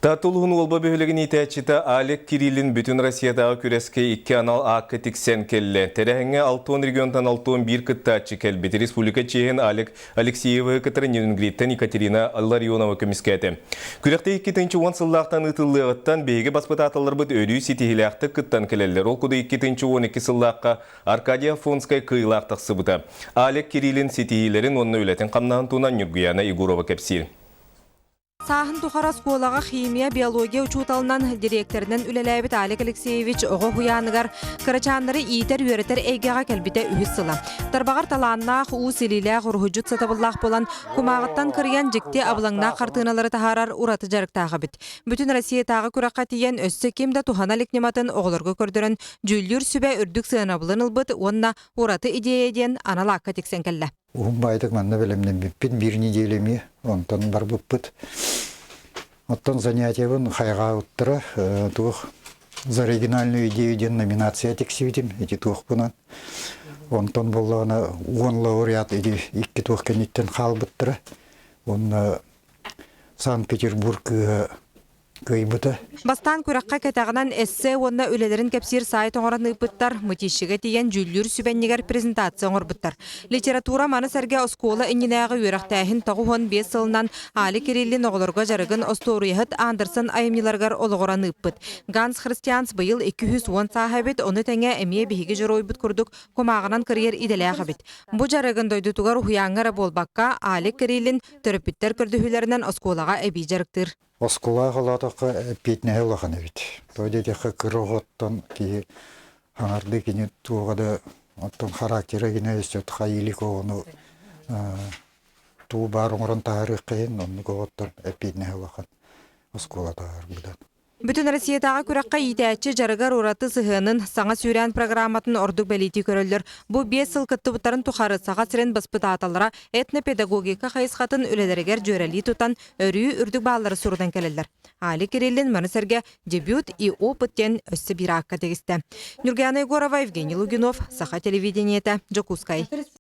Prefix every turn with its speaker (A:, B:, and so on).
A: Таатта улууһун Уолба бөһүөлэгин иитээччитэ Алек Кириллин бүтүн Россиятааҕы күрэскэ икки анал аакка тиксэн кэллэ. Тэрээһиҥҥэ Алтон регионтан Алтон биир кыттааччы кэлбит. Республика чиэһин Алек Алексеевы кытары Нерюнгриттэн Екатерина Ларионова көмүскээтэ. Күрэхтэ 2010 сыллаахтан ыытыллыаҕыттан биһиги баспытааталларбыт өрүү ситиһиилээхтик кыттан кэлэллэр. Ол курдук 2012 сыллаахха Аркадий Афонскай кыайыылаах тахсыбыта. Алек Кириллин ситиһиилэрин уонна үлэтин-хамнаһын туһунан Ньургуяна Егорова кэпсиир.
B: Сааһын тухары оскуолаҕа химия, биология учууталынан, дириэктэринэн үлэлээбит Алик Алексеевич оҕо уһуйааныгар кырачааннары иитэр-үөрэтэр эйгэҕэ кэлбитэ үһүс сыла. Тарбаҕар талааннаах, уус илиилээх, уруһуйдьут сатабыллаах буолан, кумааҕыттан кырыйан дьикти абылаҥнаах хартыыналары таһаарар ураты дьарыктаах эбит. Бүтүн Россиятааҕы күрэххэ тиийэн өссө ким да туһана илик ньыматын оҕолорго көрдөрөн, дьүүллүүр сүбэ үрдүк сыанабылын ылбыт уонна ураты идея диэн анал аакка тиксэн кэллэ.
C: Уһун баайдык манна бэлэмнэммиппит биир неделя эмиэ, онтон барбыппыт. Оттон занятиебын хайҕаабыттара туох за оригинальную идею диэн номинация тиксибитим ити туохпунан. Онтон буоллаҕына уон лауреат ити икки туох кэнниттэн хаалбыттара. Уонна Санкт-Петербург кыыһа кыайбыта.
B: Бастаан күрэххэ кэтэҕинэн эссе уонна үлэлэрин кэпсиир саайт оҥорон ыыппыттар, Мытищига тиийэн дьүүллүүр сүбэнньигэр презентация оҥорбуттар. Литература маны сэргэ оскуола иннинээҕи үөрэхтээһин 95 сылынан Али Кириллин оҕолорго дьарыгын остуоруйаһыт Андерсон айымньыларыгар олоҕуран ыыппыт. Ганс Христианс быйыл 210 сааһа эбит, ону тэҥэ эмиэ биһиги дьоруойбут курдук кумааҕынан кырыйар идэлээх эбит. Бу дьарыгын дойдутугар уһуйааҥҥа эрэ буолбакка, Алик Кириллин төрөппүттэр көрдөһүүлэринэн оскуолаҕа эбии дьарыктыыр.
C: Оскуолаҕа холоотоххо эппиэтинэһэ улахан эбит. Тоҕо диэтэххэ кыра оҕоттон киһи аҥардыы кини туоҕа да оттон характера кини өссө хайыылык оҕону тугу баар оҥорон таһаарыахха иһин оннук оҕоттон эппиэтинэһэ улахан оскуола таһаарбыта.
B: Бүтүн Россиятааҕы күрэххэ иитээччи дьарыгар ураты сыһыанын, саҥа сүүрээн программатын ордук бэлиэтии көрөллөр. Бу 5 сыл кыттыбыттарын тухары Саха сирин баспытааталлара этнопедагогика хайысхатын үлэлэригэр дьүөрэлии тутан, өрүү үрдүк бааллары сурутан кэлэллэр. Али Кириллин маны сэргэ «Дебют и опыт» диэн өссө биир аакка тигистэ. Нюргана Егорова, Евгений Лугинов, Саха телевидениетэ, Дьокуускай.